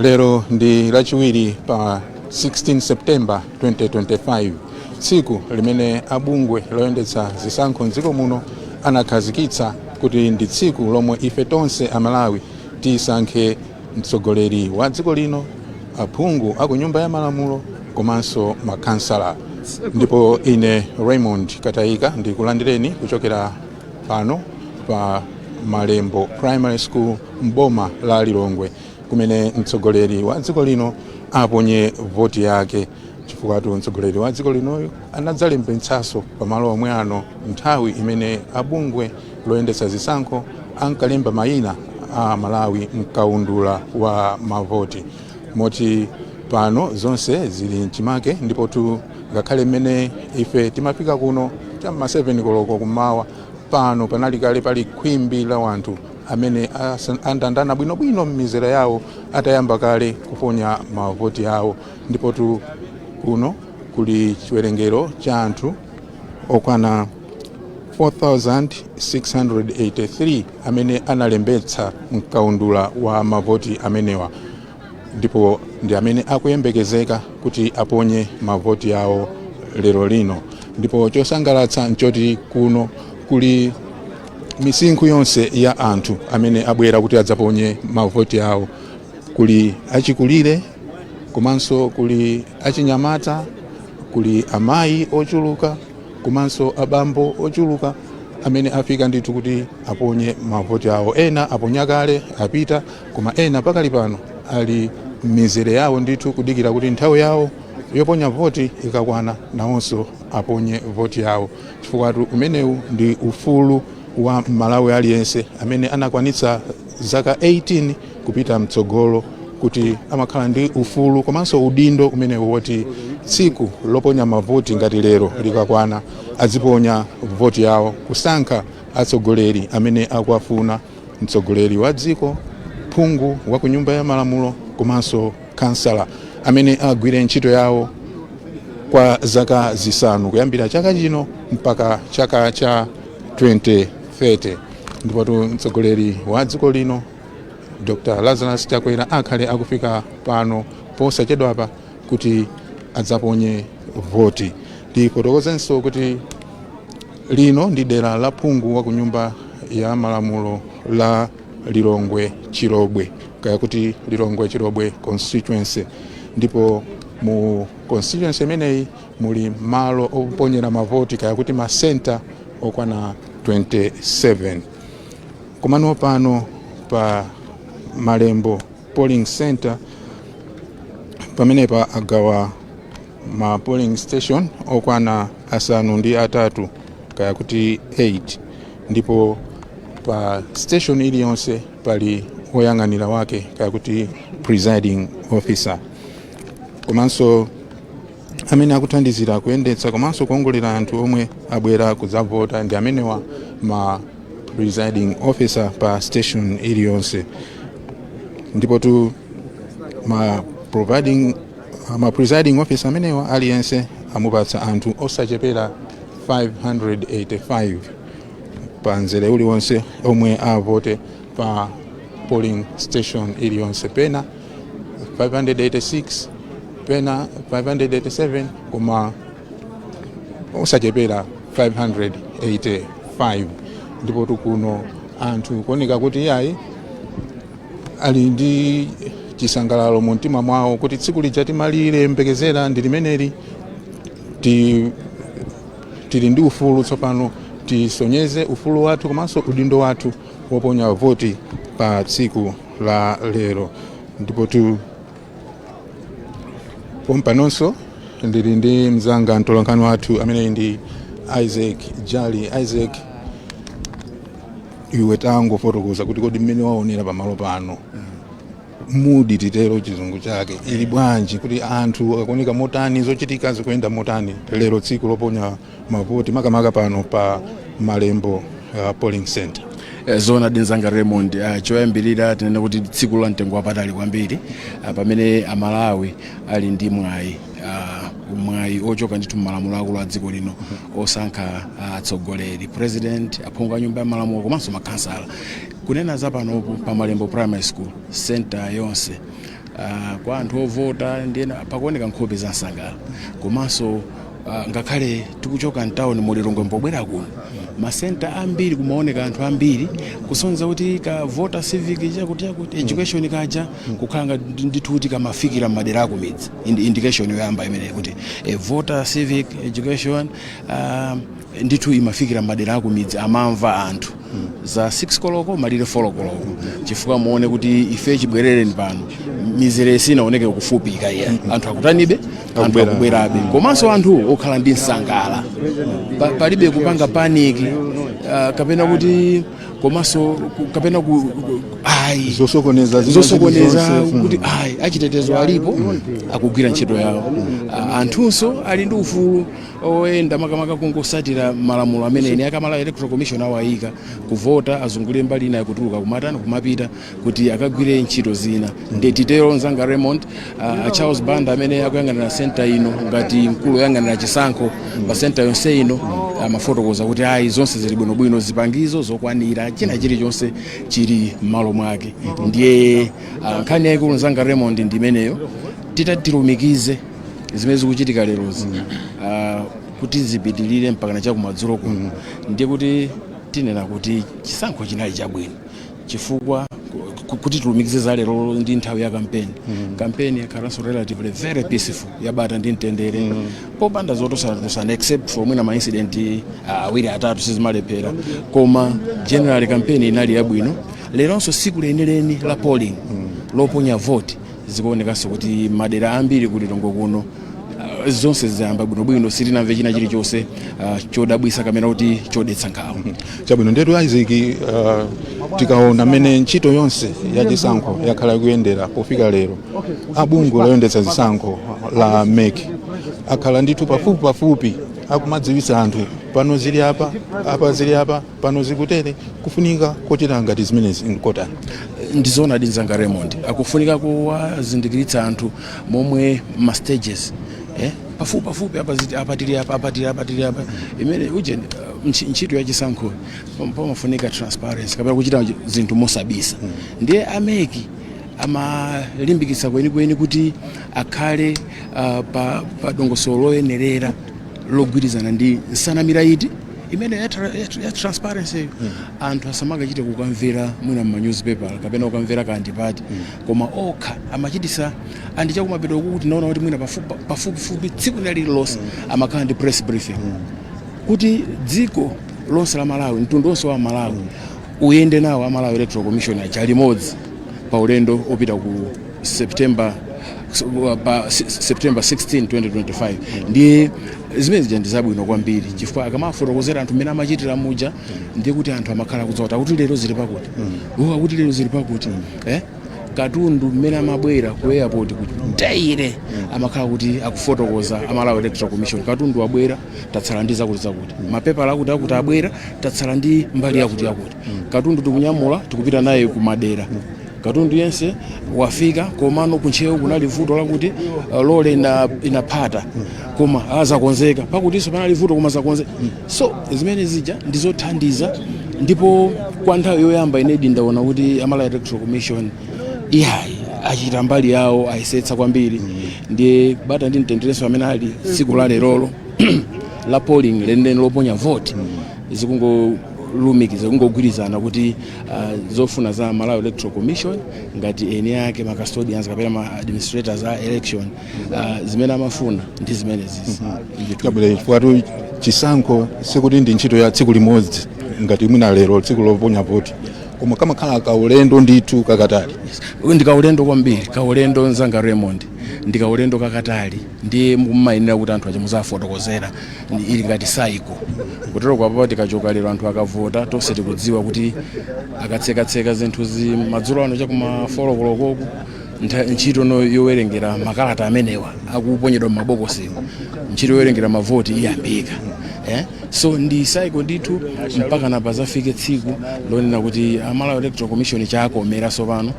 Lero ndi Lachiwiri pa 16 September 2025, tsiku limene abungwe loyendetsa zisankho mdziko muno anakhazikitsa kuti ndi tsiku lomwe ife tonse Amalawi tisankhe mtsogoleri wa dziko lino, aphungu aku Nyumba ya Malamulo komanso makhansala. Ndipo ine Raymond Katayika ndikulandireni kuchokera pano pa Malembo Primary School mboma la Lilongwe, kumene mtsogoleri wa dziko lino aponye voti yake, chifukwa mtsogoleri wa dziko linoyu anadzalembetsanso pamalo omwe ano nthawi imene abungwe loyendetsa zisankho ankalemba mayina a Malawi mkaundula wa mavoti. Moti pano zonse zili mchimake, ndipo tu ngakhale mmene ife timafika kuno cham'ma 7 koloko kummawa, pano panali kale pali khwimbi la wanthu amene andandana bwinobwino m'mizere yawo, atayamba kale kuponya mavoti awo. Ndipo tu kuno kuli chiwerengero cha anthu okwana 4683 amene analembetsa mkaundula wa mavoti amenewa, ndipo ndi amene akuyembekezeka kuti aponye mavoti awo lero lino. Ndipo chosangalatsa nchoti kuno kuli misinkhu yonse ya anthu amene abwera kuti adzaponye mavoti awo. Kuli achikulire, komanso kuli achinyamata, kuli amayi ochuluka komanso abambo ochuluka amene afika ndithu kuti aponye mavoti awo. Ena aponya kale, apita, koma ena pakali pano ali m'mizere yawo ndithu kudikira kuti nthawi yawo yoponya voti ikakwana, nawonso aponye voti yawo, chifukwa umenewu ndi ufulu wa Mmalawi aliyense amene anakwanitsa zaka 18 kupita mtsogolo, kuti amakhala ndi ufulu komanso udindo umenewu woti tsiku loponya mavoti ngati lero likakwana, aziponya voti yawo kusankha atsogoleri amene akuwafuna, mtsogoleri wa dziko, phungu wa ku Nyumba ya Malamulo komanso kansala, amene agwire ntchito yawo kwa zaka 5 kuyambira chaka chino mpaka chaka cha 2030. Ndipo mtsogoleri wa dziko lino Dr Lazarus Chakwera akhale akufika pano posachedwapa kuti adzaponye voti. Ndifotokozenso kuti lino ndi dera la phungu wa ku Nyumba ya Malamulo la Lilongwe Chilobwe, kaya kuti Lilongwe Chilobwe Constituency, ndipo mu constituency imeneyi muli malo oponyera mavoti, kaya kuti ma center, okwana 27. Komano pano pa Malembo Polling Center pamenepa agawa ma polling station okwana 8, kaya kuti 8, ndipo pa station iliyonse pali woyang'anira wake, kaya kuti presiding officer, komanso amene akuthandizira kuyendetsa komanso kuongolera anthu omwe abwera kudzavota ndi amenewa, ma presiding officer pa station iliyonse. Ndipo tu ma presiding officer amenewa aliyense amupatsa anthu osachepera 585 pa mzere uliwonse omwe avote pa polling station iliyonse, pena 586, pena 587, koma osachepera 585. Ndipo kuno anthu kuoneka kuti yayi, ali ndi chisangalalo mu mtima mwawo kuti tsiku lija timaliyembekezera ndi limeneli. Tili ndi ufulu tsopano, tisonyeze ufulu wathu komanso udindo wathu woponya voti pa tsiku la lero. Ndipo tu pompanonso ndili ndi mzanga mtolankhani wathu amene ndi Isaac Jali. Isaac, iwe tangofotokoza kuti kodi mmene waonera pamalo pano, mood, titero chizungu chake, ili bwanji? Kuti anthu akuoneka motani? Zochitika zikuyenda motani lero, tsiku loponya mavoti, makamaka pano pa Malembo Polling Center? Zoona, mnzanga Raymond, choyambirira tinene kuti tsiku la mtengo wapatali kwambiri, pamene Amalawi ali ndi mwayi ochoka ndithu mmalamulo akulu a dziko lino osankha atsogoleri, president, aphungu a Nyumba ya Malamulo komanso makhansala. Kunena za panopo pa Malembo Primary School center yonse, Kwa anthu ovota ndiyena pakuoneka nkhope za nsangala. Komanso ngakhale tikuchoka mtawuni mu Lilongwe mbobwera kuno, masenta ambiri kumaoneka anthu ambiri, kusonyeza kuti ka voter civic chakuti chakuti education kaja kukhala ngati ndithu kuti kamafikira m'madera akumidzi. Indication yoyamba imeneyi kuti voter civic education ndithu imafikira m'madera akumidzi, amamva anthu za 6 koloko malire 4 koloko, chifukwa muone kuti ife chibwerereni pano mizere sinaoneke kufupika iya. Anthu akutanibe? Anthu Akubwera. akubwerabe, komanso anthu okhala ndi nsangala. Palibe kupanga panic kapena kuti komanso kapena ayi, zosokoneza zina zosokoneza zilizonse. Kuti ayi, achitetezo alipo, akugwira ntchito yawo. Anthunso ali ndi ufulu oyenda, makamaka kungosatira malamulo amene eni a Malawi Electoral Commission awayika kuvota, azungulire mbali ina yakutuluka, kumatani, kumapita kuti akagwire ntchito zina. Ndi titero, mzanga Raymond, Charles Banda amene akuyang'anira senta ino ngati mkulu woyang'anira chisankho pa senta yonse ino amafotokoza kuti ayi, zonse zili bwinobwino, zipangizo zokwanira, china chilichonse chili m'malo mwake. Ndiye nkhani yayikulu, mzanga Raymond, ndi imeneyo. Titati tilumikize zimene zikuchitika lerozi kuti zipitilire mpakana chakumadzulo kuno, ndiye kuti tinena kuti chisankho chinali chabwino, chifukwa kuti tilumikize za lero ndi nthawi ya kampeni, kampeni yakhalanso relatively very peaceful, yabata ndi mtendere, popanda zotosana, except for mwina ma incident awiri atatu, sizimalephera. Koma generally kampeni inali yabwino. Leronso siku lenileni la polling, loponya vote, zikuonekanso kuti madera ambiri ku Lilongwe kuno zonse zayamba bwinobwino, sitinamve china chilichonse chodabwisa kapena kuti chodetsa nkhawa. Chabwino. Ndetu Isaac, tikaona mmene ntchito yonse yachisankho yakhala ikuyendera pofika lero, abungwe loyendetsa zisankho la MEC akhala ndithu pafupi pafupi akumadziwitsa anthu, pano zili apa, apa zili apa, pano zikutere. Kufunika kochita ngati zimenezi nkotani? Ndizoona, mzanga Raymond, akufunika kuwazindikiritsa anthu momwe ma stages, pafupi pafupi, apa apa tili apa, apa tili apa, tili apa. Imene uje ntchito yachisankho pamafunika transparency kapena kuchita zinthu mosabisa. Ndiye a MEC amalimbikitsa kwenikweni kuti akhale pa dongosolo loyenerera logwirizana ndi nsanamira iti imene ya transparency. Anthu asamakachite kukamvera mwina mma newspaper kapena kukamvera kandi pati, koma okha amachitisa andi chakumapeto kuti tinaona kuti mwina pafupifupi tsiku lililonse amakhala ndi press briefing kuti dziko lonse la Malawi, mtundu wonse wa Malawi uyende nawo a Malawi Electoral Commission aja limodzi pa ulendo opita ku September, pa September 16 2025. Ndiye zimene zija ndi zabwino kwambiri, chifukwa akamafotokozera anthu mmene amachitira muja, ndiye kuti anthu amakhala kudziwa kuti akuti lero zili pakuti, oh, akuti lero zili pakuti, katundu mmene amabwera ku airport kutaire amakhala kuti akufotokoza a Malawi Electoral Commission, katundu abwera, tatsala ndi zakuti zakuti, mapepala akuti akuti abwera, tatsala ndi mbali yakuti yakuti, katundu tikunyamula, tikupita naye kumadera, katundu yense wafika, komano kuntcheu kunali vuto lakuti lole inaphata, koma azakonzeka, pakutinso panali vuto koma zakonzeka. So zimene zija ndizothandiza, ndipo kwa nthawi yoyamba inedi ndaona kuti a Malawi Electoral Commission iyayi, achita mbali yawo, ayesetsa kwambiri. Ndiye bata ndi mtendereso amene ali tsiku la lerolo la polling lenileni loponya vote, zikungolumikiza, kungogwirizana kuti zofuna za Malawi Electoral Commission ngati eni ake, ma custodians kapena ma administrators a election, zimene amafuna ndi zimene zizi. Chabwino, chifukwa chisankho sikuti ndi ntchito ya tsiku limodzi ngati mwina lero tsiku loponya voti, koma kamakhala kaulendo ndithu kakatali. Ndikaulendo kwambiri, kaulendo, mzanga Raymond, ndikaulendo kakatali. Ndiye mumayenera kuti anthu aja muzafotokozera. Ili ngati cycle kutero kwapapa. Tikachoka lero, anthu akavota, tonse tikudziwa kuti akatsekatseka zinthu zi madzulo ano chakuma 4 kolokoku, ntchito no yowerengera makalata amenewa akuponyedwa m'mabokosiwo, ntchito yowerengera mavoti iyambika, So ndi cycle ndithu mpaka na pazafike tsiku lonena kuti a Malawi Electoral Commission chakomera sopano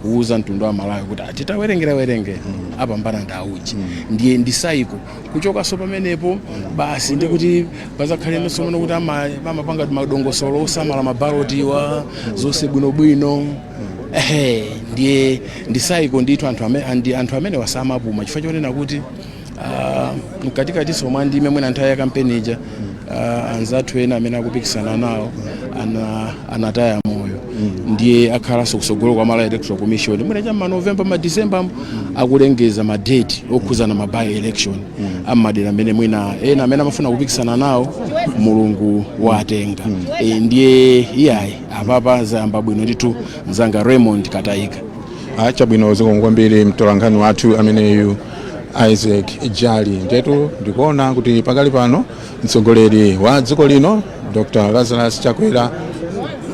kuuza mtundu wa Malawi kuti titawerengera werengera apambana ndi auchi. Ndiye ndi cycle kuchokanso pamenepo basi, ndi kuti pazakhalenso pano kuti amapanga madongosolo osamala mabalotiwa zonse bwinobwino. Ehe, Ndiye ndi cycle ndithu. Anthu amene wasamapuma chifukwa chonena kuti mkatikatiso mwa ndime mwina nthawi ya kampeni ija, anzathu ena amene akupikisana nawo anataya moyo. Ndiye akhalanso kusogolo kwa Malawi Electoral Commission mwina cha ma November, ma December, akulengeza ma date okhuzana ma by election amadera amene mwina ena amene amafuna kupikisana nawo Mulungu watenga. Ndiye iyayi, apapa zayamba bwino ndithu, mzanga Raymond Katayika. Chabwino, zikomo kwambiri mtolankhani wathu ameneyu Isaac Jali. Ndetu ndikuona kuti pakali pano mtsogoleri wa dziko lino Dr Lazarus Chakwera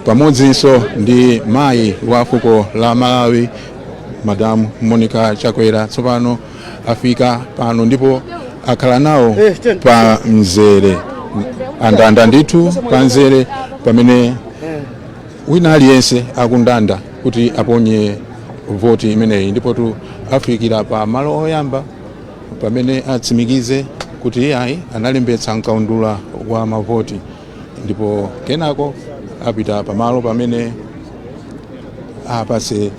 pamodzinso ndi mayi wa fuko la Malawi, Madam Monica Chakwera, tsopano afika pano ndipo akhala nawo pa mzere, andanda ndithu pa mzere pamene wina aliyense akundanda kuti aponye voti imeneyi. Ndipo tu afikira pa malo oyamba pamene atsimikize kuti iyayi, analembetsa mkaundula wa mavoti, ndipo kenako apita pamalo pamene apase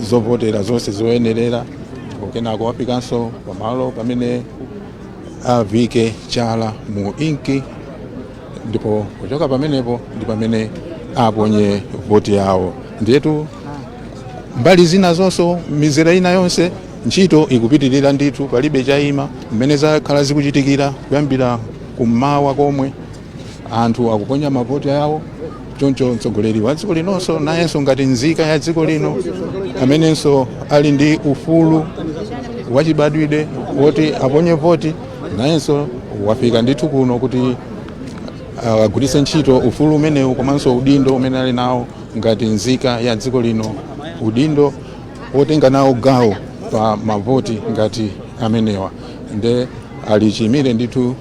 zovotera zonse zoyenerera, ndipo kenako afikanso pamalo pamene avike chala mu inki, ndipo kuchoka pamenepo ndi pamene aponye voti yawo. Ndiyetu mbali zina zonso, mizere ina yonse, ntchito ikupitirira ndithu, palibe chayima. Mmene zakhala zikuchitikira kuyambira kummawa komwe, anthu akuponya mavoti awo. Choncho mtsogoleri wa dziko linonso nayenso ngati nzika ya dziko lino amenenso ali ndi ufulu wachibadwidwe woti aponye voti, nayenso wafika ndithu kuno kuti agwiritse ntchito ufulu umenewu komanso udindo umene ali nawo ngati nzika ya dziko lino, udindo wotenga nawo gawo pa mavoti ngati amenewa. Nde ali chiyimire ndithu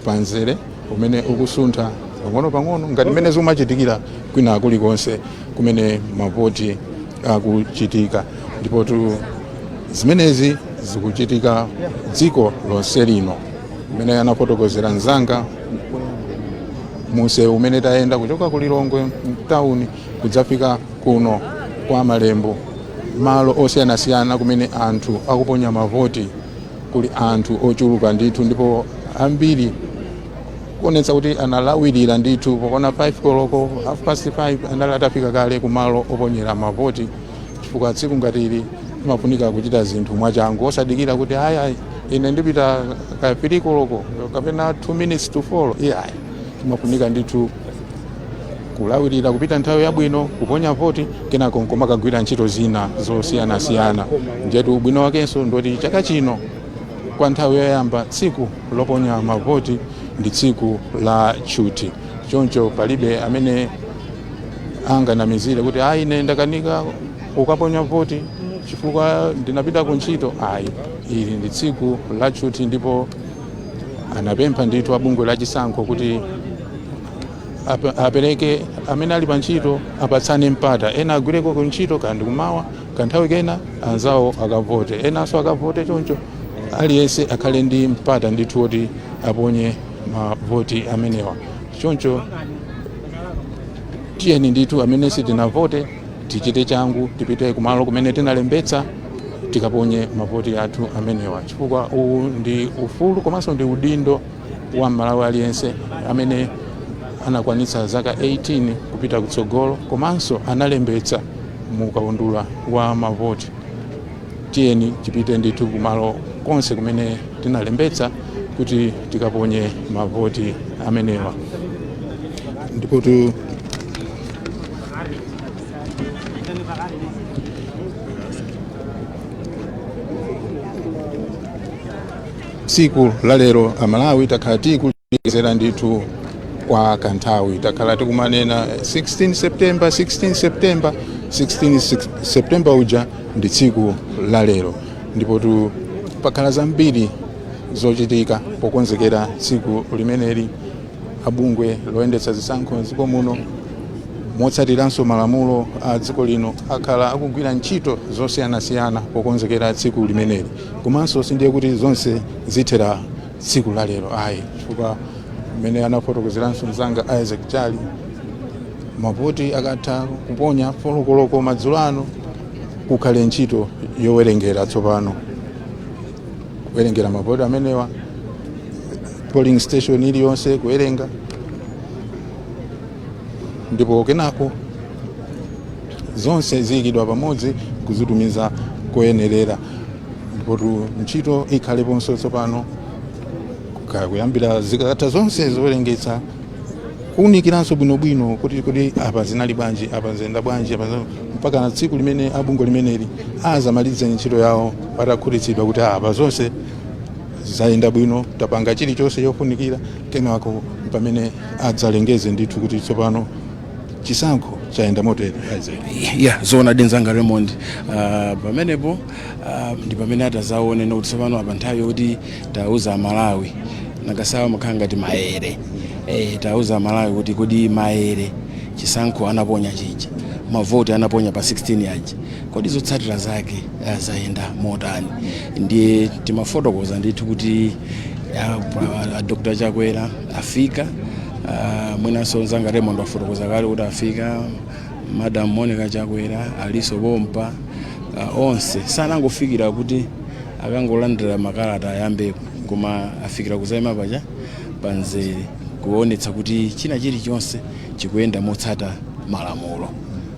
panzere umene ukusuntha pang'ono-pang'ono ngati mmene zimachitikira kwina kulikonse kumene mavoti akuchitika. Ndipo tu zimenezi zikuchitika dziko lonse lino, mmene anafotokozera mzanga, munsewu umene tayenda kuchoka ku Lilongwe mtawuni kudzafika kuno kwa Malembo, malo osiyanasiyana kumene anthu akuponya mavoti kuli anthu ochuluka ndithu, ndipo ambiri kuonetsa kuti analawirira ndithu. Pokwana 5 koloko, half past 5, anali atafika kale kumalo oponyera mavoti, chifukwa tsiku ngati ili imafunika kuchita zinthu mwachangu, osadikira kuti ayi, ine ndipita ka 3 koloko kapena 2 minutes to 4. Iyayi, imafunika ndithu kulawirira kupita nthawi yabwino kuponya voti, kenako nkomakagwira ntchito zina zosiyanasiyana. Njetu ubwino wakenso ndoti chaka chino kwa nthawi yoyamba tsiku loponya mavoti ndi tsiku la tchuti, choncho palibe amene anganamizire kuti ayi, ine ndakanika kukaponya voti chifukwa ndinapita ku ntchito. Ayi, ili ndi tsiku la tchuti, ndipo anapempha ndithu abungwe la chisankho kuti apereke amene ali pa ntchito apatsane mpata, ena agwireko ku ntchito kandi kumawa kanthawi kena, anzawo akavote, enanso akavote. Choncho aliyense akhale ndi mpata ndithu woti aponye mavoti amenewa. Choncho tiyeni ndithu amene sitinavote tichite changu, tipite kumalo kumene tinalembetsa, tikaponye mavoti athu amenewa, chifukwa uwu ndi ufulu komanso ndi udindo wa Mmalawi aliyense amene anakwanitsa zaka 18 kupita kutsogolo komanso analembetsa mu kaundula wa mavoti. Tiyeni tipite ndithu kumalo konse kumene tinalembetsa kuti tikaponye mavoti amenewa. Ndipo tu tsiku la lero Amalawi takhala tikulikezera ndithu kwa kanthawi. Takhala tikumanena 16 September, 16 September, 16 September uja ndi tsiku la lero. Ndipo tu pakhala zambiri zochitika pokonzekera tsiku limeneli. Abungwe loyendetsa zisankho mdziko muno, motsatiranso malamulo a dziko lino, akhala akugwira ntchito zosiyanasiyana pokonzekera tsiku limeneli. Komanso sindiye kuti zonse zithera tsiku la lero, ayi, chifukwa mmene anafotokozeranso mzanga Isaac Chali, mavoti akatha kuponya 4 koloko madzulo ano. Kukhale ntchito yowerengera tsopano, kuwerengera mavoti amenewa, polling station iliyonse kuwerenga, ndipo kenako zonse ziyikidwa pamodzi kuzitumiza koyenerera. Ndipo ntchito ikhaleponso tsopano kuyambira zikatha zonse zowerengetsa, kuwunikiranso bwinobwino kuti apa zinali bwanji, apa zayenda bwanji, apa mpaka na tsiku limene abungwe limeneli azamalize ntchito yawo patakhutitsidwa kuti apa zonse zayenda bwino, tapanga chilichonse chofunikira. Kenako pamene adzalengeze ndithu kuti tsopano chisankho chayenda motere, Isaac. Ya, zoona mnzanga Raymond. Pamenepo ndi pamene atazaone kuti tsopano apa nthawi yokuti tauza Amalawi, nagasawa makhala ngati maere, tauza Amalawi kuti kodi maere chisankho anaponya chija, mavoti anaponya pa 16 aja, kodi zotsatira zake zayenda motani? Ndiye timafotokoza ndithu kuti Dr Chakwera afika, mwinanso mzanga Raymond wafotokoza kale kuti afika Madam Monica Chakwera, aliso pompa. Onse sanangofikira kuti akangolandira makalata ayambepo, koma afikira kuzayima paja panzere kuonetsa kuti china chilichonse chikuyenda motsata malamulo.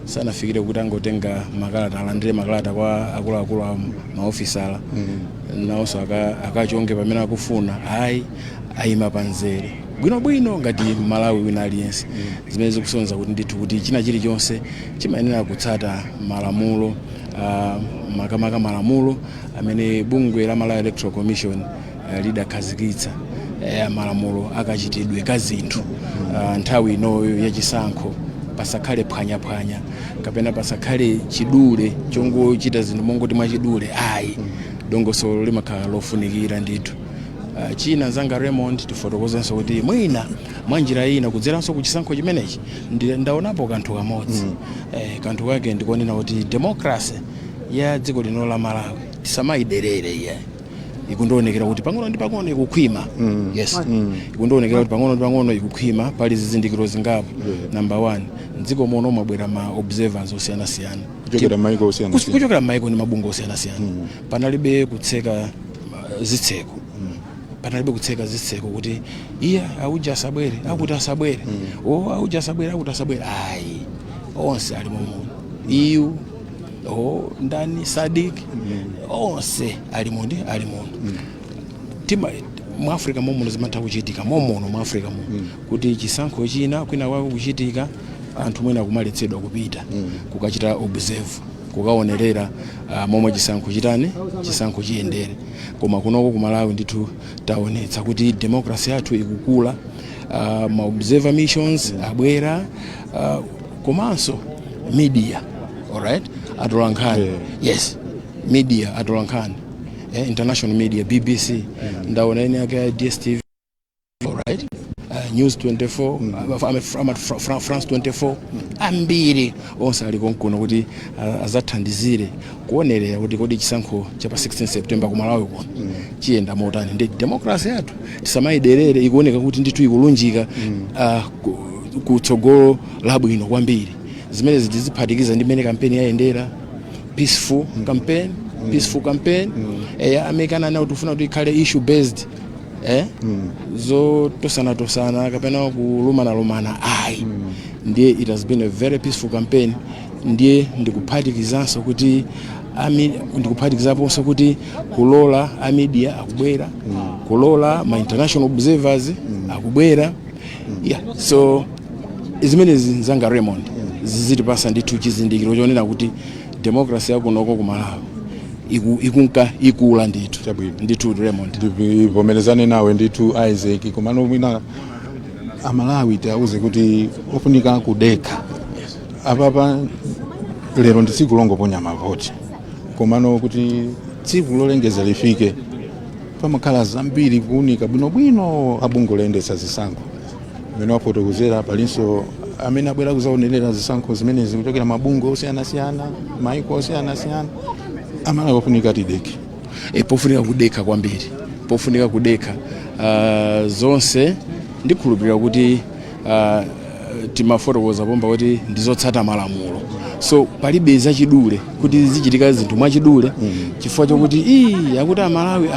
Sanafikire kuti angotenga makalata, alandire makalata kwa akuluakulu a maofisala, nawonso akachonge pamene akufuna. Ayi, ayima panzere bwinobwino ngati Malawi wina aliyense, zimene zikusonyeza kuti ndithu kuti china chilichonse chimayenera kutsata malamulo, makamaka malamulo amene bungwe la Malawi Electoral Commission lidakhazikitsa, malamulo akachitidwe ka zinthu nthawi inoyo yachisankho. Pasakhale phwanyaphwanya kapena pasakhale chidule chongochita zinthu mongoti mwachidule, ayi, dongosolo limakhala lofunikira ndithu. China mzanga Raymond, tifotokozenso kuti mwina mwa njira ina kudzeranso ku chisankho chimenechi ndaonapo kanthu kamodzi. Kanthu kake ndikonena kuti democracy ya dziko lino la Malawi tisamayiderere iye. Ikundionekera kuti pang'ono ndi pang'ono ikukhwima. Yes, ikundionekera kuti pang'ono ndi pang'ono ikukhwima. Pali zizindikiro zingapo. Number one, mdziko muno mwabwera ma observers osiyanasiyana kuchokera maiko osiyanasiyana. Kuchokera m'maiko ndi mabungwe osiyanasiyana. Panalibe kutseka zitseko, panalibe kutseka zitseko kuti iye auja asabwere, akuti asabwere, o auja asabwere, akuti asabwere. Ayi, onse ali momuno, EU o ndani, SADC, onse ali mundi, ali muno. Tima mu Africa momuno zimatha kuchitika momuno mu Africa muno kuti chisankho china kwina kwake kuchitika, anthu mwina kumaletsedwa kupita kukachita observe, kukaonerera momwe chisankho chitani, chisankho chiyendere. Koma kunoko ku Malawi ndithu taonetsa kuti democracy yathu ikukula. Ma observer missions abwera, komanso media, alright, atolankhani. Yes, media, atolankhani, international media, BBC, ndaona ene yake ya DStv, alright, News 24, France 24, ambiri onse ali konkuno kuti azathandizire kuonerera kuti kodi chisankho cha pa 16 September ku Malawi kuno chiyenda motani. Ndi democracy yathu tisamayiderere, ikuoneka kuti ndithu ikulunjika kutsogolo labwino kwambiri. Zimene tiziphatikiza ndi mmene kampeni yayendera, peaceful campaign, peaceful campaign. Amekana nawo tifuna kuti ikhale issue based, zotosana-tosana kapena kulumana-lumana, ayi. Ndiye it has been a very peaceful campaign. Ndiye ndikuphatikizanso kuti ndikuphatikizaponso kuti kulola a media akubwera, kulola ma international observers akubwera. Yeah, so zimenezi mzanga Raymond zizitipasa ndithu chizindikiro chonena kuti democracy yakunoko ku Malawi ikunka ikula ndithu. Chabwino. Ndithu, Raymond. Ndivomerezane nawe ndithu, Isaac. Komano mwina Amalawi tiauze kuti ofunika kudekha. Apapa lero ndi tsiku longoponya mavoti, komano kuti tsiku lolengeza lifike pamakhala zambiri kuunika bwinobwino abungwe loyendetsa zisankho mmene wafotokozera. Palinso amene abwera kuzaonerera zisankho zimenezi kuchokera mabungwe osiyanasiyana, maiko osiyanasiyana. Amalawi ofunika tidekhe. Pofunika kudekha kwambiri, pofunika kudekha. Zonse ndikhulupirira kuti timafotokoza pomba kuti ndizotsata malamulo. So palibe zachidule kuti zichitika zinthu mwachidule chifukwa chokuti ii akuti Amalawi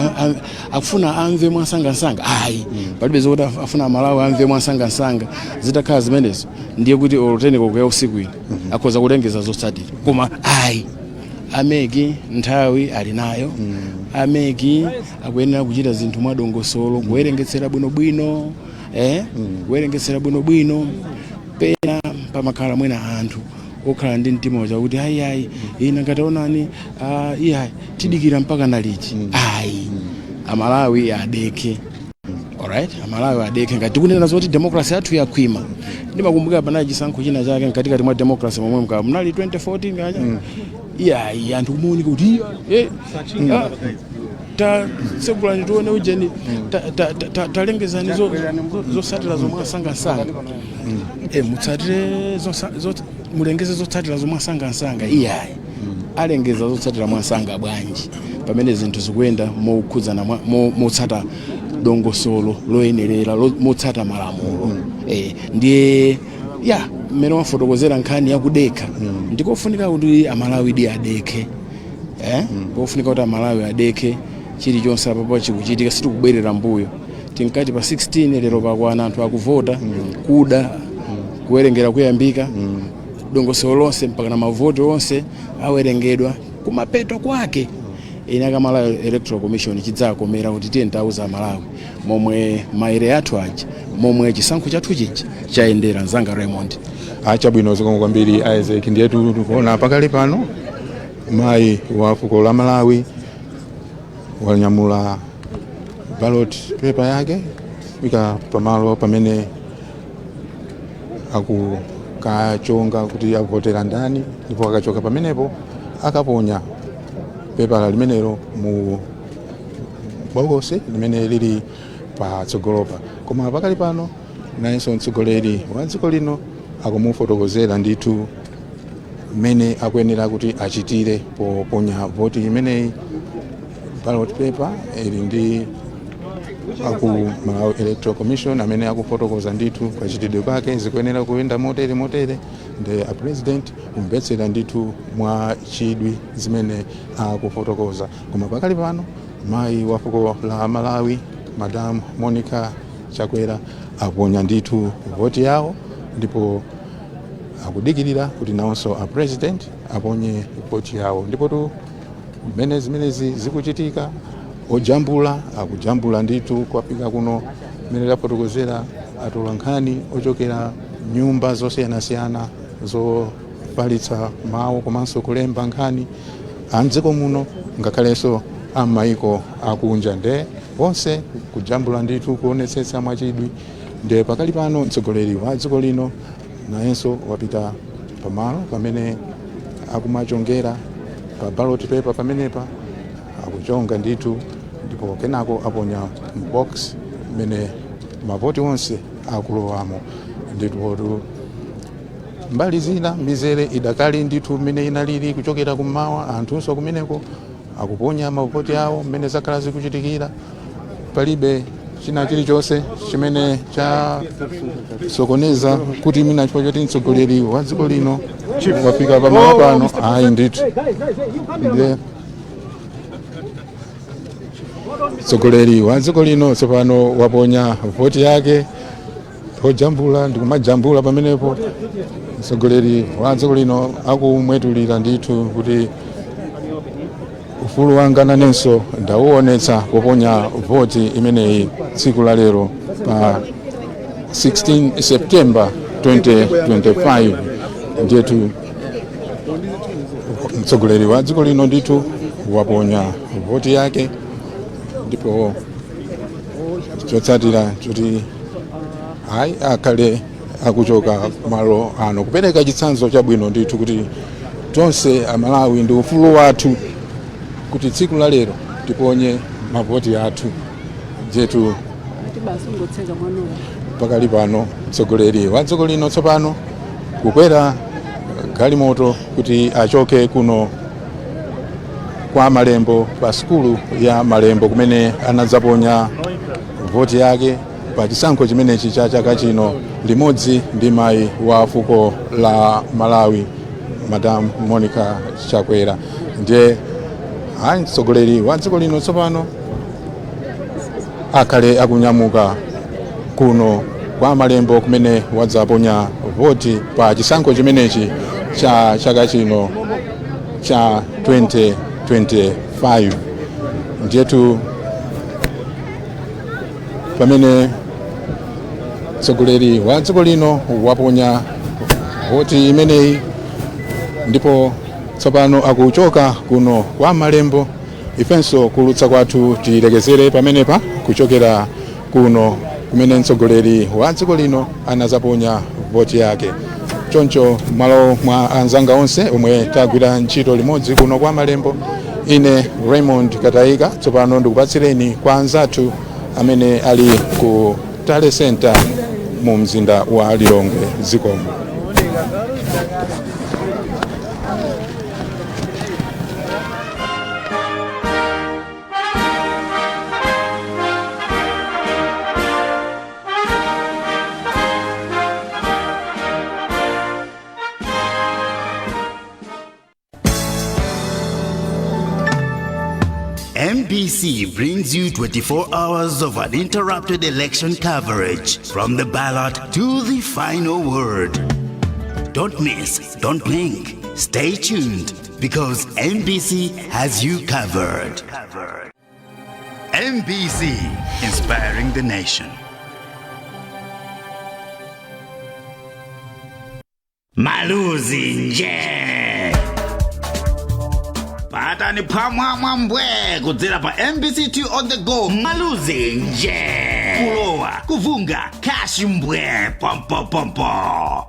akufuna amve mwansangasanga. Ayi, palibe zokuti afuna Amalawi amve mwansangasanga. Zitakhala zimenezo, ndiye kuti olo 10 koloko ya usiku ino akhoza kulengeza zotsatira. Koma ayi, a MEC nthawi ali nayo. A MEC akuyenera kuchita zinthu mwadongosolo, kuwerengetsera bwinobwino, kuwerengetsera bwinobwino. Pena pamakhala mwina anthu okhala ndi mtima wakuti ayi, ayi, ina ngataonani, iyayi, tidikira mpaka naliti? Ayi, Amalawi adeke. Alright, Amalawi adeke. Ngati tikunena zoti democracy yathu yakhwima, ndimakumbukira panali chisankho china chake mkatikati mwa democracy momwe mka munali 2014 kaja. Iyayi, anthu kumuoneka kuti iya, tatsegulani tione ujeni, talengezani zotsatira zomwe asangasanga, mutsatire mulengeze zotsatira zomwe asangasanga. Iyayi, alengeza zotsatira mwansanga bwanji pamene zinthu zikuyenda mokhudzana motsata dongosolo loyenerera, motsata malamulo? Ndiye ya mmene wafotokozera nkhani yakudekha, ndikofunika kuti Amalawi di adekhe, eh? Kofunika kuti Amalawi adekhe. Chilichonse apapo chikuchitika, sitikubwerera mbuyo. Tinkati pa 16, lero pakwana, anthu akuvota, kuda kuwerengera kuyambika, dongosolo lonse mpaka na mavoti onse awerengedwa. Kumapeto kwake ine a Malawi Electoral Commission chidzakomera kuti tiye ntauza Amalawi momwe maere athu aja, momwe chisankho chathu chija chayendera, mzanga Raymond. Achabwino, zikomo kwambiri, Isaac. Ndiyetu tikuona pakali pano mayi wa fuko la Malawi wanyamula ballot paper yake fika pamalo pamene akukachonga kuti avotera ndani, ndipo akachoka pamenepo akaponya pepala limenelo mu bokosi limene lili patsogolopa. Koma pakali pano nayenso mtsogoleri wa dziko lino akumufotokozera ndithu mmene akuyenera kuti achitire poponya voti imeneyi. Ballot paper ili ndi aku Malawi Electoral Commission amene akufotokoza ndithu kachitidwe kake, zikuyenera kuyenda motere motere, ndi a President kumvetsera ndithu mwa chidwi zimene akufotokoza. Koma pakali pano mayi wa fuko la Malawi, Madam Monica Chakwera, aponya ndithu voti yawo, ndipo akudikirira kuti nawonso a President aponye voti yawo. Ndipo tu mmene zimenezi zikuchitika, ojambula akujambula ndithu kwafika kuno, mmene tafotokozera, atola nkhani ochokera nyumba zosiyanasiyana zofalitsa mawu komanso kulemba nkhani amdziko muno, ngakhalenso am'mayiko akunja, nde onse kujambula ndithu, kuonetsetsa mwachidwi. Nde pakali pano mtsogoleri wa dziko lino nayenso wapita pamalo pamene akumachongera pa ballot paper pamenepa, akuchonga ndithu, ndipo kenako aponya m'box mmene mavoti onse akulowamo. Ndipo mbali zina mizere idakali ndithu mmene inalili kuchokera kummawa. Anthunso kumeneko akuponya mavoti awo mmene zakhala zikuchitikira. Palibe china chilichonse chimene chasokoneza kuti mina chifukwa choti mtsogoleri wa dziko lino wafika pamalo pano, ayi ndithu. Ndiye mtsogoleri wa dziko lino tsopano waponya voti yake. Pojambula ndikumajambula pamenepo, mtsogoleri wa dziko lino akumwetulira ndithu kuti ufulu wanga nanenso ndauonetsa poponya voti imeneyi tsiku la lero pa 16 September 2025. Ndiyetu mtsogoleri wa dziko lino ndithu waponya voti yake, ndipo chotsatira choti ayi, akhale akuchoka malo ano kupereka chitsanzo chabwino ndithu kuti tonse Amalawi ndi ufulu wathu kuti tsiku la lero tiponye mavoti athu. Jetu pakali pano mtsogoleri wa dziko lino tsopano kukwera galimoto kuti achoke kuno kwa Malembo, pa sukulu ya Malembo kumene anadzaponya voti yake pa chisankho chimenechi cha chaka chino limodzi ndi mayi wa fuko la Malawi. Madam Monica Chakwera. Ndiye ayi, mtsogoleri wa dziko lino tsopano akhale akunyamuka kuno kwa Malembo kumene wadzaponya voti pa chisankho chimenechi cha chaka chino cha 2025. Ndiyetu pamene mtsogoleri wa dziko lino waponya voti imeneyi ndipo tsopano akuchoka kuno kwa Malembo, ifenso kulutsa kwathu tilekezere pamenepa kuchokera kuno kumene mtsogoleri wa dziko lino anazaponya voti yake. Choncho malo mwa anzanga onse omwe tagwira ntchito limodzi kuno kwa Malembo, ine Raymond Katayika, tsopano ndikupatsireni kwa anzathu amene ali ku Tally Center mu mzinda wa Lilongwe. Zikomo. MBC brings you 24 hours of uninterrupted election coverage from the ballot to the final word. Don't miss, don't blink. Stay tuned because MBC has you covered. MBC, inspiring the nation. Maluzi nje patani phwamwamwa mbwe kudzera pa MBC 2 on the go. Maluzi nje kulowa kuvunga cash mbwe pompopompo.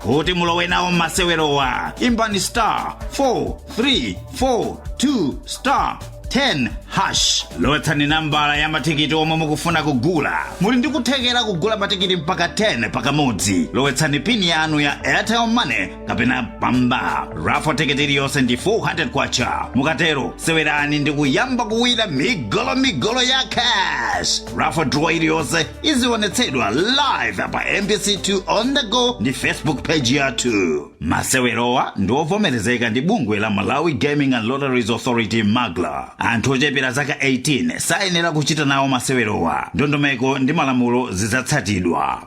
Kuti mulowe nawo masewerowa, imbani star 4 3 4 2 star 10 hash, lowetsani nambala ya matikiti omwe mukufuna kugula. Muli ndi kuthekera kugula matikiti mpaka 10 pakamodzi. Lowetsani pini yanu ya Airtel Money kapena Pamba. Raffle ticket iliyonse ndi 400 kwacha. Mukatero sewerani ndi kuyamba kuwina migolo migolo ya cash. Raffle draw iliyonse izionetsedwa live pa MBC2 on the go ndi Facebook page yathu. Masewerowa ndi ovomerezeka ndi bungwe la Malawi Gaming and Lotteries Authority, MAGLA. Anthu ochepera zaka 18 sayenera kuchita nawo masewerowa. Ndondomeko ndi malamulo zidzatsatidwa.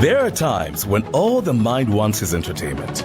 There are times when all the mind wants is entertainment.